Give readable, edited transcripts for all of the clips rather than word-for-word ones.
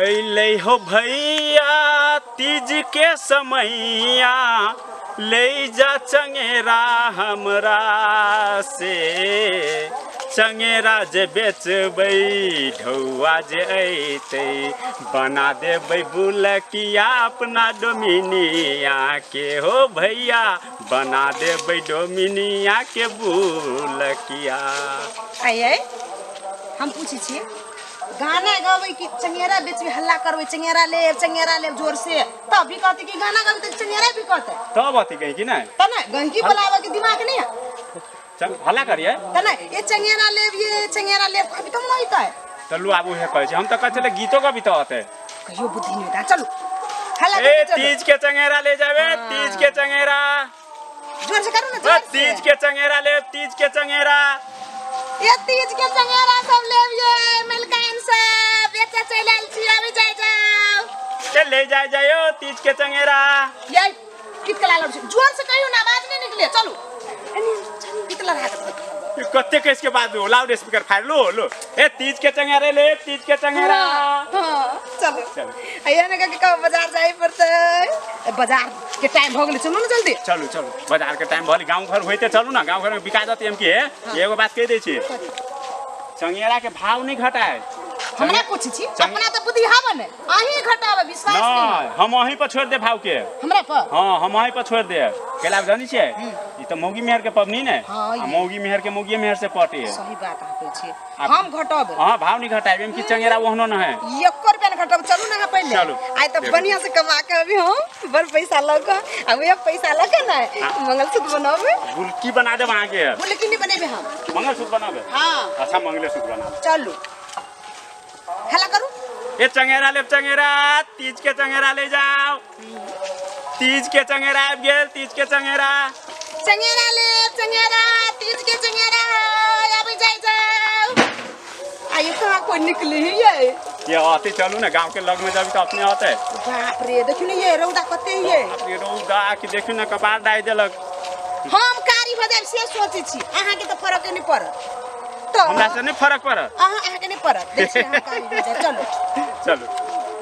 अइलै हो भैया तीज के समैया, ले जा चंगेरा हमरा से। चंगेरा जे बेचबै ढौआ जे अयतै, बना देबै बुलकिया अपना डोमिनिया के। हो भैया बना देबै डोमिनिया के बुलकिया। आइए हम पूछै छी, गाना गाबै कि चंगेरा बेचबै? हल्ला करबै चंगेरा लेब चंगेरा लेब जोर से, तब भी कहते कि गाना गाबै तऽ चंगेरा भी कहते। तब अथी कहीं कि नहीं? त नहीं गंकी बोलावे के दिमाग नहीं है। चल हल्ला करिए। त नहीं ये चंगेरा लेब ये चंगेरा लेब कभी तुम नहीं तय। चलू आबू हे कहै छी, हम तऽ कहै छलै गीतो गबी तऽ अते। कहियो बुद्धि नहीं होता। चलू हल्ला ए करके चलू। तीज के चंगेरा ले जाबे, तीज के चंगेरा। जोर से करू ना, जोर से। तीज के चंगेरा ले, तीज के चंगेरा। ये तीज के चंगेरा सब लेब ये मिलकाइन सब बेचा चलि आयल छी, अभी जाय जाओ। ए ले जाय जायो तीज के चंगेरा। ये गीत कला लड़ जोर से कहियो ना, आवाज नहीं निकले। चलू एनी चलू गीत लड़ा के। ये कते केस के बाद लाउड स्पीकर फाड़ लो लो। ए तीज के चंगेरा ले, तीज के चंगेरा। हाँ, चलो। चलो। अइया ने कह के बाजार जाए पड़तै, बाजार के टाइम भ गेलै, चलू ना जल्दी। चलू चलू, बाजार के टाइम भले गांव घर होइते चलू ना, गांव घर में बिका जतै। हम की हे एगो बात कहि दै छी, चंगेरा के भाव नहीं घटाए। हमरा पूछै छी? अपना तऽ बुद्धि हब ने, अहीं घटाबे विश्वास नहीं। नहीं, हम अहीं पर छोड़ दे भाव के। हमरा पर? हाँ, हम अहीं पर छोड़ दे। केला जानी छियै, ई तऽ मौगी मेहर के पबनी ने। हाँ, आ मौगी मेहर के मौगी मेहर से पटे है। सही बात अहाँ कहै छियै, हम घटब। हाँ, भाव नहीं घटाएब, एम की चंगेरा ओहनो न है। एको रुपया न घटब, चलू ना अहाँ पहिले। चलू। आइ तऽ देखू। बढ़िया से कमा के अभी हम बड़ पैसा लऽ कऽ आ उहे पैसा लऽ के ने मंगलसूत्र बनाबे। गुलकी बना देब अहाँके। गुलकी नहीं बनेबे हम। मंगलसूत्र बनाबे? हाँ। अच्छा, मंगलेसूत्र बनाबे। चलू हल्ला करू। ए चंगेरा लेब चंगेरा, तीज के चंगेरा ले जाओ, तीज के चंगेरा आबि गेल, तीज के चंगेरा। चंगेरा लेब चंगेरा, तीज के चंगेरा है, अभी जाय जाओ। आइयो कहाँ कोई निकली है ये? ये आते चलू ना, गांव के लग में जाबी तो अपने आते। बाप रे, देखियो ने ये रौदा कते ये। बाप रे, रौदा कि देखियो ना कपार डाहि देलक। हम कारी भऽ जायब से सोचै छी, अहाँके तऽ फरक नहि पड़त। तऽ हमरा से नहीं फरक पड़त। अहाँके नहि पड़त, देखियौ अहाँ कारी भऽ जायब। चलू चलू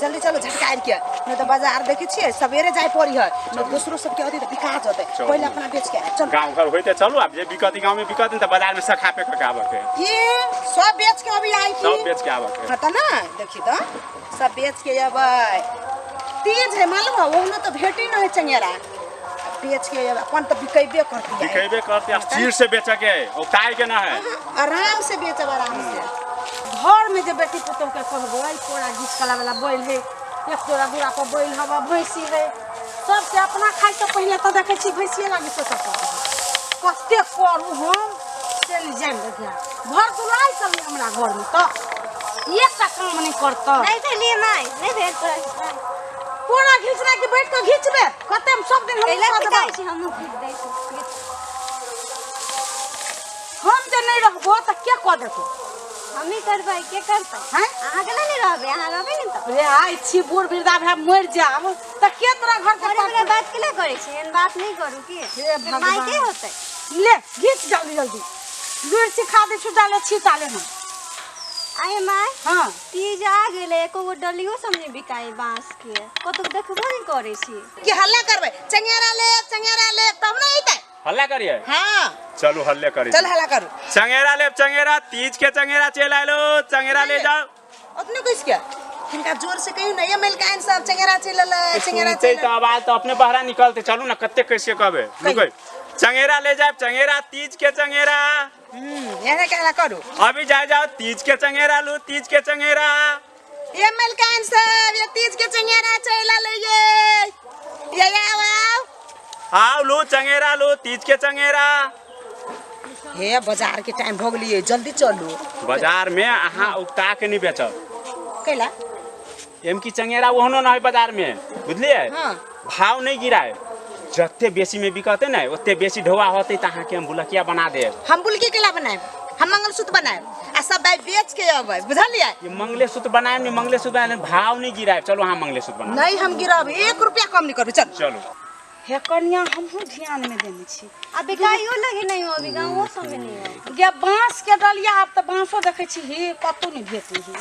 जल्दी चलू झटकार के, नहीं तऽ बाजार देखै छियै सवेरे जाय पड़ी है, नहीं दोसरो सबके अथी तऽ बिका जेतै। चलू। पहिले अपना बेच के आयब, चलू। गांव घर होइते चलू, आब जे बिकत गांव में बिकत तऽ बाजार में सखा पे के आबऽ के। ये सब बेच के अभी आई की? सब बेच के आबऽ के। हाँ तऽ ना देखी तऽ सब बेच के अबै। तेज है मालूम है, ओहनो तऽ भेटे न है चंगेरा। बेच के अबै, अपन तऽ बिकेबे करती है। बिकेबे करती, आ सिर से बेचऽ के है, औताए के ना है। आराम से बेचब, आराम से। घर में जे बेटी पुतोह के कहबै कोड़ा घीच कला वाला बैल है, एक जोड़ा दूरा पर बैल हवा भैंसी है, सबसे अपना खाइ से पहिले तऽ देखै छी भैंसिए लागी सोचऽ पड़ै। कते करू हम से नहि जानि देखिया। घर दुलाइ सब हमरा घर में तऽ एकटा काम नहि करतऽ। नहीं भेलिए माय, नहीं भेल तोरा। कोड़ा घिचना कि बैठ कऽ घिचबे? कते हम सब दिन हम कैला कऽ देबै। पिटाइ छी, हमहूँ घीच दै छी। हम जे नहि रहबो तऽ के कऽ देतौ? हमही करबै, के करतै? हैं? अहाँ केना नहि रहबै? अहाँ रहबै ने तऽ। रे आइ छी बूढ़ वृद्धा भए मरि जायब तऽ के तोरा घर के बड़े बड़े बात केना करै छी? एहन बात नहि करू की। हे फेर माय के भगवान। होतै? ले घीच जल्दी जल्दी, लुरि सिखा दै छु जाले छी ताले हम। आये माय, हाँ। तीज आ गेलै, एको गो डलियो सब नहि बिकाइ बाँस के, कतौ देखबो नहि करै छी। कि हल्ला करबै चंगेरा ले चंगेरा ले तब ने अइतै। हल्ला करिए? हाँ। चलू हल्ले करी। चल हल्ला करू। चंगेरा लेब चंगेरा, तीज के चंगेरा चलि आयलो, चंगेरा ले जाओ। ओतने कुछ के हिनका जोर से कहियो ना, ये मलिकाइन सब चंगेरा चलि एलै, चंगेरा सुनते चलि तऽ आवाज तऽ अपने बहरा निकलते। चलू ना कते कैसे कहबे। कहियौ। रुकै, चंगेरा ले जाए चंगेरा, तीज के चंगेरा। एहने के हल्ला करू। अभी जाए जाओ, तीज के चंगेरा लू, तीज के चंगेरा। ये मलिकाइन सब ये तीज के चंगेरा चलि एलै ये, ये आओ आओ। आओ लू चंगेरा लू, तीज के चंगेरा। हे बाजार के टाइम भऽ गेलियै, जल्दी चलू। बाजार में अहाँ उगता के नहीं बेचब। कैला? एम की चंगेरा ओहनो न है बाजार में, बुझलियै? हाँ। भाव नहीं गिराए, जते बेसी में बिकते ने ओते बेसी ढोआ होते तऽ अहाँके हम बुलकिया बना देब। हम बुलकी केला बनायब, हम मंगलसूत्र बनायब आ सब भाई बेच के अबै, बुझलियै? ये मंगलेसूत्र बनायब ने, मंगलेसूत्र बनायब, भाव नहीं गिरायब। चलू अहाँ मंगलेसूत्र बनायब। नहीं हम गिराब, एक रुपया कम नहीं करबै, चल। चलू। हे कनिया, हमहूँ ध्यान में देने छी। आ बिकाइयो लगे नहीं हो, अभी गाँवो सब में नहीं हो। गे बाँस के डलिया, आब तऽ बाँसो देखै छी हे कतौ नहि भेटै है।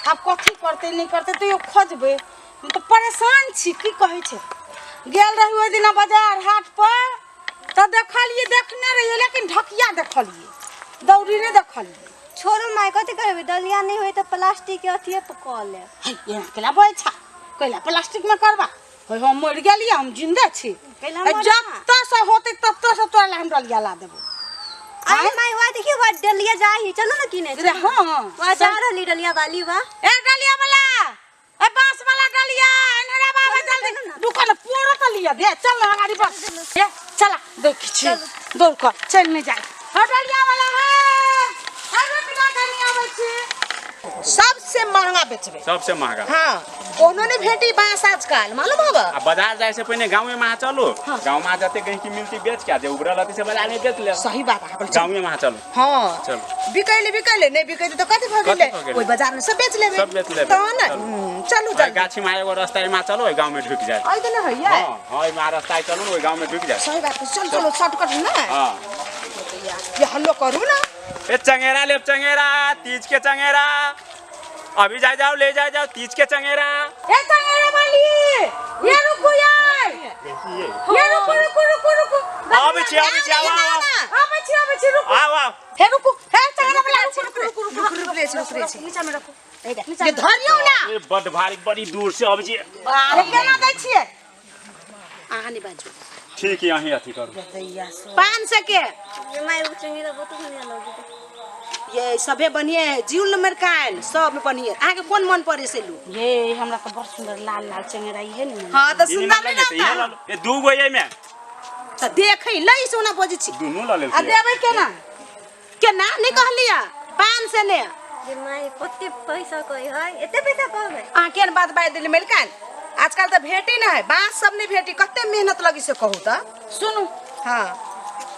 आब कथी करतै नहि करतै तैयो खोजबै। हम तऽ परेशान छी, की कहै छै। गेल रही ओहि दिना बाजार हाट पर तऽ देखलियै, देखने रहियै लेकिन ढकिया देखलियै, दौरी नहि देखलियै। छोड़ू माय, कथी करबै? डलिया नहि होय तऽ प्लास्टिक के अथिये पर कऽ लेब। है, एना केला बजै छा? कैला प्लास्टिक में करबा? है, हम मरि गेलियै, हम जिंदे छी। कैला है, मरबा? जतऽ से होतै ततऽ से तोरा ला हम डलिया ला देबो। अरे माय, वहाँ देखियो, वहाँ डलिया जा ही, चलो ना किने। रे हाँ, वहाँ जा रहली डलिया वाली वहाँ। ए डलिया वाला, ए बांस वाला डलिया, एनहरा बाबा, जल्दी रुको ना, पोरो तो लिया दे। चल ना गाड़ी पर, ए चला, देख छी दौड़ कर चल नहीं जाए। हाँ डलिया वाला है, अरे बिना कनी आबै छी। सबसे महंगा बेचबे। सबसे महंगा। हाँ, कोनो नहीं भेटी बांस आजकल, मालूम हब? आ बाजार जाए से पहिने गाँवे में अहाँ चलू, गाँव में जते गहिंकी मिलती बेच के आ, जे उबरल रहती से बाजार में बेच ले। सही बात अहाँ बोलै छी। गाँवे में अहाँ चलू। हाँ चलू। बिकैले बिकैले, नहीं बिकैले तऽ कथी भऽ गेलै? कथी भऽ गेलै? ओहि बाजार में सब बेच लेबै। सब बेच लेबै। तऽ ने चलू। चलू ओहि जल्दी। गाछी में एगो रास्ता में चलू, ओहि गाँव में ढुकि जाए। एहि तऽ नहि होइए। हाँ हाँ, एहिमे रास्ता है, चलू ने ओहि गाँव में ढुकि जाए। सही बात है, चल चलो शॉर्टकट ने। हाँ। ये हल्लो करू ना। ए चंगेरा लेब, चंगेरा, तीज के चंगेरा, अभी जाए जाओ, ले जाए जाओ तीज के चंगेरा। ए चंगेरा वाली, ये रुकू यार, ये रुकू रुकू रुकू रुकू। आबै छी, आबै छी, आउ आउ। आबै छी, आबै छी, रुकू। आउ आउ। हे रुकू, हे चंगेरा वाला, रुकू रुकू रुकू। रुक रुक रे, रुक रे। नीचा में रखू। ये धरियौ ना। ए बड भारी, बड़ी दूर से अबै छी। अरे केना दै छियै? अहाँ नहि बाजू। ठीक है, अहीं अथी करू। 500 के। ये माय, एगो चंगेरा बहुत बढ़िया लगे। ये सभे बढ़िया है, जीवन मरकान सब बढ़िया। अहाँके कोन मन पड़े से लू। ये हमरा तऽ बड़ सुंदर लाल लाल चंगेरा इहे ने। हाँ तऽ ई सुंदर निमन नहीं लगे छै, इहे रहता। लऽ लू। ए दू गो एहिमे। तऽ देखै लै सोना बजै छी। दुनू लऽ आ लेब। देबै केना? केना नहि कहलियै 500 ने। ये माय, कते पैसा कहै है? एते पैसा कहबै? अहाँ केहन बात बाजि देली मलिकान? आजकल तऽ भेटी नहि है बाँस सब, नहि भेटी, कते मेहनत लगी से कहू तऽ। सुनू। हाँ।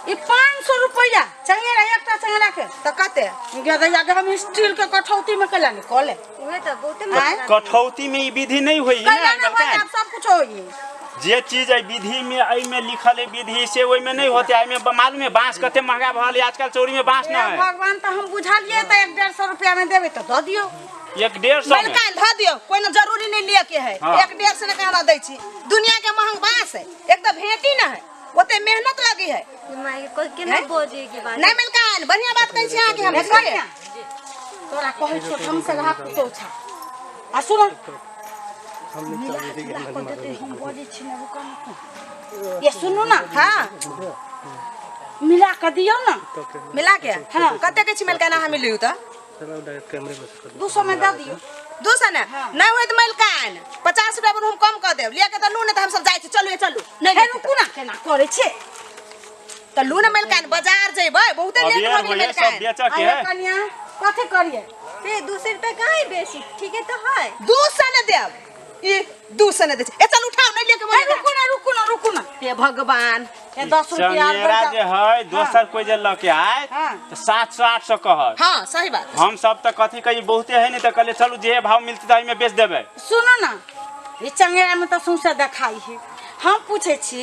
ई 500 रुपैआ चंगेरा, एकटा चंगेरा के? तऽ कते? गे दैया गे, हम स्टील के कठौती में कैला नहीं कऽ ले? उहे तऽ बहुते महंगा। कठौती में ई विधि नहीं होई कैला ने। नहीं होई? मलकान। आब सब कुछ होई। जे चीज एहि विधि में, एहिमे लिखल है विधि से, ओहिमे नहीं होते। एहिमे मालूम है बांस कते महंगा भऽ गेलै आजकल? चोरी में बांस हे न है। भगवान, तऽ हम बुझलियै तऽ 150 रुपया में देबै तऽ दऽ दियौ। 150 में? मलिकान, धऽ दियौ, कोइ ने जरूरी नहीं लिए के है। हाँ। 150 ने कहना दै छी, दुनिया के महंग बाँस है, एक तऽ भेटी न है, ओते मेहनत लगी है। ये माय, केना बजै के बात? नहीं मलिकान, बढ़िया बात कहै छी अहाँके हम, हे बुझलियै? कनिया, तोरा कहै छियौ ढंग से रहा पुतौ छा। आ सुन, मिला जुला कऽ देतै, हम बजै छी ने, रुकऽ ने तू। ये सुनू ना। हाँ। मिला कऽ दियौ ना। मिला के? हाँ। कते के छी मलिकान, अहाँ मिलियौ तऽ? 200 में दऽ दियौ। 200 ने? हाँ। नहीं होइत मलिकान, 50 रुपया पर हम कम कऽ देब, लिअ के तऽ लू, नहि तऽ हम सब जाइ छी। चलू ये, चलू। नहीं हे लेतै। रुकू ना, केना करै छै? तऽ लू ने मलिकान, बाजार जेबै, बहुते लेट अबेर भऽ गेलै। होइए, सब मलिकान। बेचऽ के अरे है। कनिया, कथी करियै? ए 200 रुपया काहे बेसी? ठीके तऽ है। 200 ने देब, ई 200 ने दै छै। ए चल, उठाओ, नहीं लिअ के हे मन। रुकू ना, रुकू ना, रुकू ना। हे भगवान। हे 10 रुपया आर चंगेरा बढ़ जे है, दोसर कोई जे लऽ के आए हाँ। तऽ 700 800 कहत। हाँ, सही बात। हम सब तऽ कथी कही, बहुते है ने, तऽ कहलियै चलू जे भाव मिलतै तऽ एहिमे बेच देबै। सुनू ना, ई चंगेरा में तऽ सौंसे देखाई है, हम पूछै छी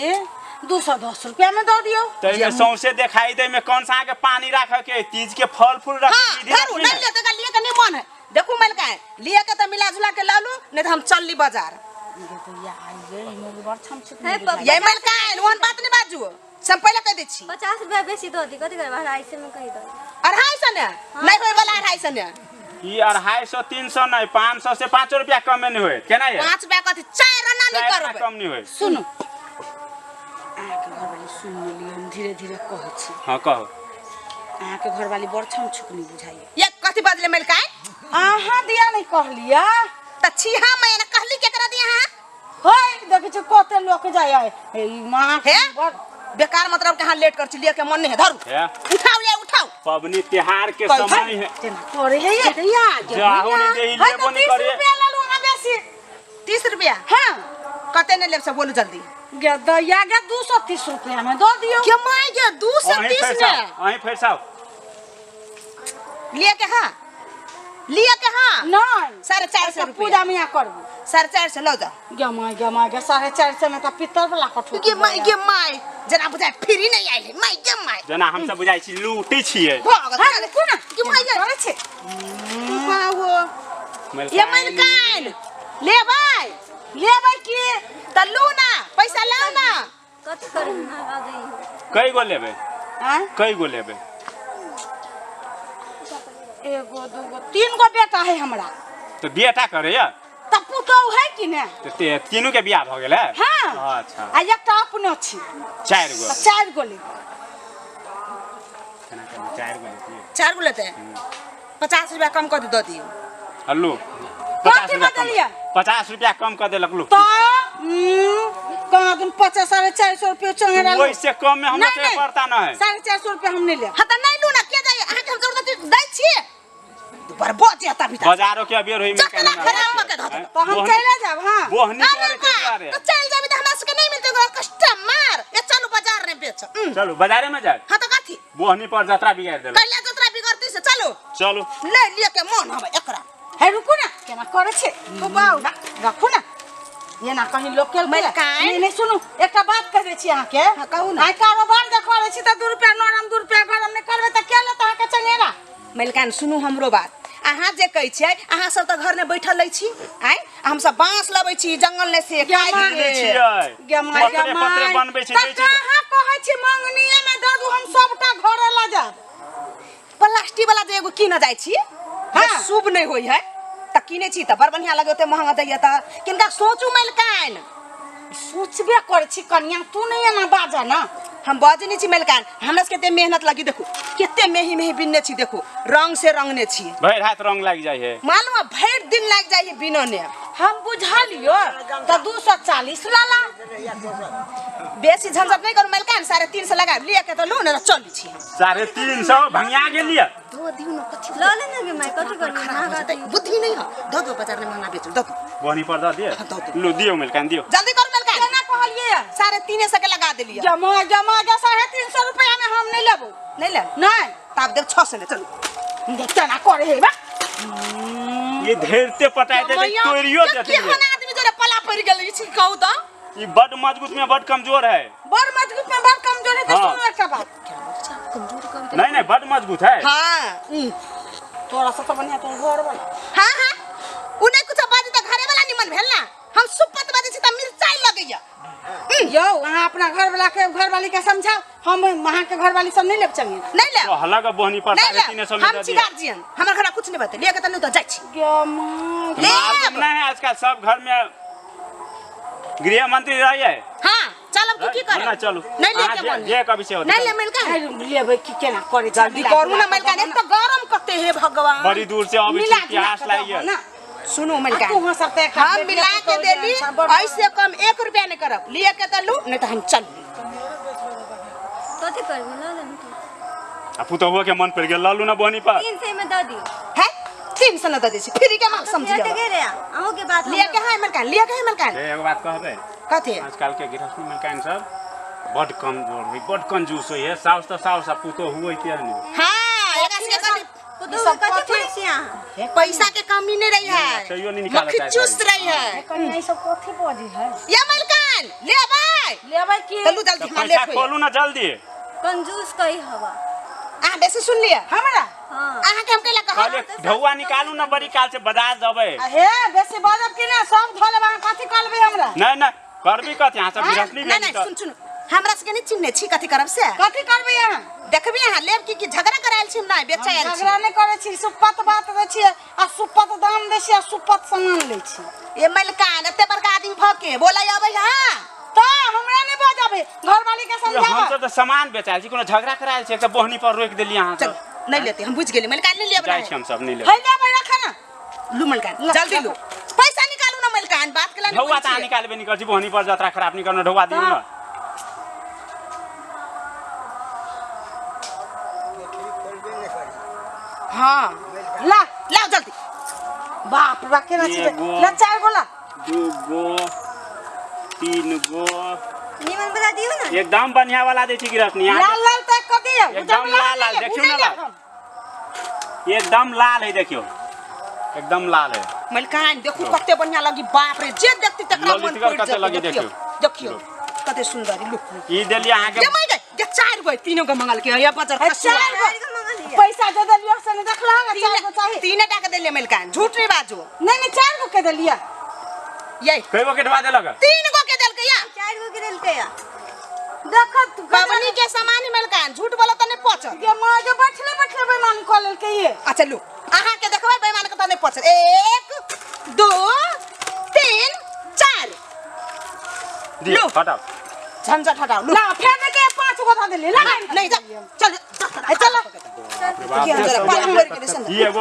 210 रुपया में दऽ दियौ। तऽ एहिमे सौंसे देखाई तऽ एहिमे कौन सा अहाँके पानी राखऽ के है? तीज के फल फूल रखऽ हाँ। विधि धरू। रखबी नहीं ने। लिअ तऽ लिअ के नहीं मन है। देखू मलिकान, लिअ के तऽ मिला जुला के लऽ लू, नहीं तऽ हम चलली बाजार। दैया आइए, ई मोगी बड़ छम छुक। हे पप्पा। ये मलिकान, ओहन बात नहीं बाजू से हम पहिले कहि दै छी। 50 रुपया बेसी दऽ दी, कथी करबै? 250 में कहि दऽ। 250 ने नहीं होय वाला, 250 ने। ई 250 300 नहीं, 500 से 5 रुपया कमे नहीं होय। केना ये? 5 रुपया कथी, 4 आना नहीं 4 आना करबै। कम नहीं होय। सुनू, अहाँके घरवाली सुनि लेली, हम धीरे धीरे कहै छी। हाँ, कहो। अहाँके घरवाली बड़ छम छुकनी बुझाइए। ये कथी बजले मलिकान? अहाँ दिया नहीं कहलियै। तऽ छी हम एना कहली, केकरा दिया अहाँ? होय देखै छी कते लोक जाइ है हे ई माँ। हे बड़ बेकार मतलब के अहाँ लेट कर छी, लिअ के मन नहीं है, धरू। हे उठाओ ये, उठाओ। पबनी त्योहार के कहै समय है। तेना करे है ये दैया। जाहो नहीं देही, है लेबो तऽ नहीं 30 करे। रुपया लेलू अहाँ बेसी। 30 रुपया? हाँ। कते नहीं लेब से बोलू जल्दी। गे दैया गे, 230 रुपया में दऽ दियौ। के my गे, दू सौ अहीं तीस फैसाओ। ने। अहीं फैसाओ। लिअ के हाँ, लिअ के हाँ। नहीं। 450 अच्छा, रुपया। पूजा मियाँ करबू। 450 लऽ जाओ। गे my गे my गे, 450 में तऽ पित्तर वाला कठौती। गे my गे माय, जेना बुझाय फ्री नहीं आयल है, my गे my. जेना हमसब बुझाइ छी लूटै छियै। भऽ गेल। हाँ, रुकू ना। गे my गे। करै छै। बाबो। ये मलकान लेबै लेबै की तऽ लू ना पैसा लाउ ना। कथी करबै महगा दै हो। कई गो लेबै? आँय? कई गो लेबै? एगो दूगो तीन गो बेटा है हमरा। तऽ बेटा करैया? तऽ पुतोहु है कि ने? तऽ तीनू के बियाह भऽ गेलै? हाँ। अच्छा। आ एकटा अपनो छी। चारि गो। तऽ चारि गो लेबै। केना करबै? चारि गो लेतियै। चारि गो लेतै? 50 रुपया कम कऽ दऽ दियौ। हल्लू 50 कथी रुपया कम। बदलियै? 50 रुपया कम कऽ देलक लू। तऽ कहाँ दिन 50 450 रुपया चंगेरा लू। ओहिसे कम में हमरा नहीं, से नहीं। पड़ता ना है। 450 रुपया हम नहीं लेब। हाँ तऽ नहीं लू ना, के जाइए? अहाँके हम जबरदस्ती दै छियै। बर्बाद जेता भीतर। बाजारो के अबेर होई में जतना खराब कऽ के धऽ देलक। तऽ हम चले जाब। हाँ बोहनी अरे करे के बा, दुआरे। तऽ चलि जेबै तऽ हमरा सबके नहीं मिलतै कस्टमर। ए चलू बाजार में बेच। चलू बाजारे में जाए। हाँ तऽ कथी? बोहनी पर जतरा बिगाड़ देलक। कैला जतरा बिगड़ती से चलू। चलू। ले लिअ के मन हवे एकरा। हे रुकू ना, केना करै छै? बाउ रखू ना, एना कहीं लोक के मलकाइन। नहीं नहीं सुनू, एकटा बात कह दै छी अहाँके। हाँ, कहू ना। आइ कारोबार जे करै छी तऽ 2 रुपया नरम 2 रुपया गरम नहि करबै तऽ के लेत अहाँके चंगेरा? मलकान सुनू हमरो बात। अहाँ जे कहै छियै अहाँ सब तऽ घर में बैठल लै छी, आँय? हमसब बाँस लबै छी जंगल ने से गे काटि लै के। छियै। गे माय, गे पत्रे पत्रे माय। बनबै छी, तऽ दै छी। कहाँ कहै छी मंगनीये में दऽ दू, हम सबटा घरे लऽ जायब। प्लास्टिक वाला जे एगो कीनऽ जाइ छी, हाँ। जे शुभ नहि होइ है तऽ कीनै छी तऽ बड़ बढ़िआँ लगै, ओते महँगा दैया तऽ किनका सोचू मलकान। सोचबे करै छी कनिया, तू नहि एना बाजऽ ना। हम बजै नहि छी मलकान, हमरा सबके एते मेहनत लगी, देखू कते मेही मेही बिनने छी, देखू रंग से रंगने छी। भरि हाथ रंग लागि जाइ है। मालूम है भरि दिन लागि जाइ है बिनने। हम बुझलियो तऽ 240 लला। बेसी झंझट नहि करू मलकान, 350 लगायब, लिअ के तऽ लू ने चलै छी हम। 350 दऽ भंगिया गेलियै। दियौ ने कथी लऽ ले ने गे माय, कथी करबै खराब हो महगा जेतै, दै। बुद्धि नहि है, दऽ दू बाजार में महंगा बेचू, दऽ दू। बोहनी पर दऽ दिअ। हाँ, दऽ दू। लू दियौ मलकान दियौ। जल्दी करू मलकान। केना कहलियै? 350 के लगा देलियै। जमा जमा गे 350 रुपया में हम नहीं लेबो। नहीं लेब? नहीं। तब देब 600 में, चलू। देख केना करे हे बा। ये धैर्य पटाय देतै, मैया, तोड़ियो ये देतै। केहन आदमी जोरे पला पड़ि गेल ई छी कहू तऽ। ई बड मजबूत में बड कमजोर है। बड़ मजबूत में बड़ कमजोर है। तऽ हाँ। सुनू एकटा बात। नहीं नहीं बड मजबूत है। हाँ। तोरा से तऽ बढ़िया तोर घर वाला। हाँ हाँ, उ नहीं कुछ बाजी तऽ घरे वाला निमन भेल ना, हम सुपत बाजै छी तऽ मिरचाई लगैया। यौ अहाँ अपना घर वाला के घरवाली के समझाउ, हम अहाँ के घरवाली सब नहीं लेब चंगेरा। नहीं लेब। तो हल्ला के बोहनी पर नहीं 350 लेब, में हम दऽ छी दिअ। गार्जियन, हमर घर कुछ नहीं बते, लिअ के तऽ नहीं तऽ जाइ छी। गे माय। लेब। मालूम नहीं है आजकल सब घर में गृह मंत्री रही है। हाँ चलब की की करब? ना चलू। नहीं ले अहाँ के जे मन। जे कभी से होतै। नहीं ले मलकान। लेबै की केना करै छी? जल्दी करू ना मलकान, एक तऽ गरम कते हे भगवान। बड़ी दूर से अबै छी, मिला जुला प्यास के लागि दहो गेल। ना। सुनू आ मलकान, तू सब तऽ एकटा हम बेटी मिला के पुतोहु देली, जेहन छह, बड़ ऐसे कम 1 रुपया नहीं करब, लिए के तऽ लू नहीं तऽ हम चल। कथी करबै लऽ ले ने तू। आ पुतहुओ के मन पड़ि गेल, लऽ लू ना बोहनी पर। 300 में दऽ दियौ। है 300 न दऽ दै छी, फ्री के माल समझि तऽ लेब। गेलै अहूँके बात। लिअ के है मलकान, लिअ के है मलकान। हे एगो बात कहबै? कथी? आजकल के गृहस्थी मलकान सब बड कमजोर होइ, बड कंजूस होइ है। साउस तऽ साउस आ पुतोहु होइ किया नहि। हाँ, एकरा सबके कथी पुतोहु के कथी करै छी अहाँ? पैसा के कमी नहीं रही है, सहियो नहीं निकालऽ मक्खी चाहै चूस रही है। कनिया ई सब कथी बजै है? ये मलकान लेबै? लेबै की? चलू जल्दी, तऽ हमरा पैसा लेट होइए। खोलू ना जल्दी। कंजूस कही हवा। अहाँ बेसी सुन लिअ हमरा? हाँ। अहाँके हम कैला कहब? कहलियै ढौआ निकालू ना, बड़ी काल से बाजार जेबै। आ हे बेसी बाजब की ना, सब धऽ लेब अहाँ, कथी कऽ लेबै हमरा? नहीं नहीं करबी कथी अहाँ सब गृहस्थी नहीं भेली नहीं तऽ। सुन सुन, हमरा सबके नहीं चिन्हने छी, कथी करब से? कथी करबै अहाँ? देखबी अहाँ लेब की की झगड़ा करायल छी, हम नहीं बेचै आयल छी। झगड़ा नहि करै छी, सुपत बात दै छियै आ सुपत दाम दै छियै आ सुपत सामान लै छी। ए मलकान, एते बड़का आदमी भऽ के बोलै अबै हाँ? तऽ हमरा नहि बजाबै, घरवाली के हम समझाबऽ। सब तऽ सामान बेचायल छी, कोनो झगड़ा करायल छी? एकटा बोहनी पर रोकि देलियै अहाँ चल सब। नहीं लेते, हम बुझि गेली मलकान नहीं लेब। जाइ छी हम सब, नहीं लेब। है लेबै, रखा ना। लू मलकान जल्दी लू, पैसा निकालू ना मलकान, बात केला नहीं ढौआ तऽ अहाँ निकालबे नहीं करै छी, बोहनी पर जतरा खराब नहीं करना, ढौआ दियौ ना। हाँ ला लाओ जल्दी। बाप रे केना छी? एगो। ला 4 गो ला। 2 गो 3 गो। निमन वाला दियौ ना। एकदम बढ़िया वाला दै छी गृहस्थी। लाल लाल तक कऽ दियौ। एकदम लाल लाल, देखियौ ना लाल। एकदम लाल है, देखियौ एकदम लाल है। मलकान देखू कते बढ़िया लगी, बाप रे जे देखती तकरा मन ललितगर पड़ि कते जेतै। लगी देखियौ देखियौ। देखियौ कते सुंदर लुक। ई देलियै अहाँके। ये माय गे, ये 4 गो 3 गो मंगल के ये बजर है, खसुआ। चारि गो। 4 गो मंगलियै। पैसा दे देलियो से नहीं देखला ना चार गो चाही। तीन टा के देलियै मलिकान, झूठ नहीं बाजू। नहीं नहीं, चार गो के देलिया। ये कई गो के ढवा देलक? 3 गो के देलकै या। 4 गो के देलकै या। देख तू पबनी के सामान ही मलिकान, झूठ बोलो त नहीं पचत। गे मां जो बैठले बैठले बेईमान क लेलकै ये। अच्छा लू, अहाँ के देखबै बेईमान के त नहीं पचत। 1 2 3 4। दियो हटाओ। झंझट हटाओ लू। ला फेर के 5 गो ध देली। ला नहीं जा, चल चल चल। बाप रे बाप। चल, पलंग भरि गेलै, ई एगो।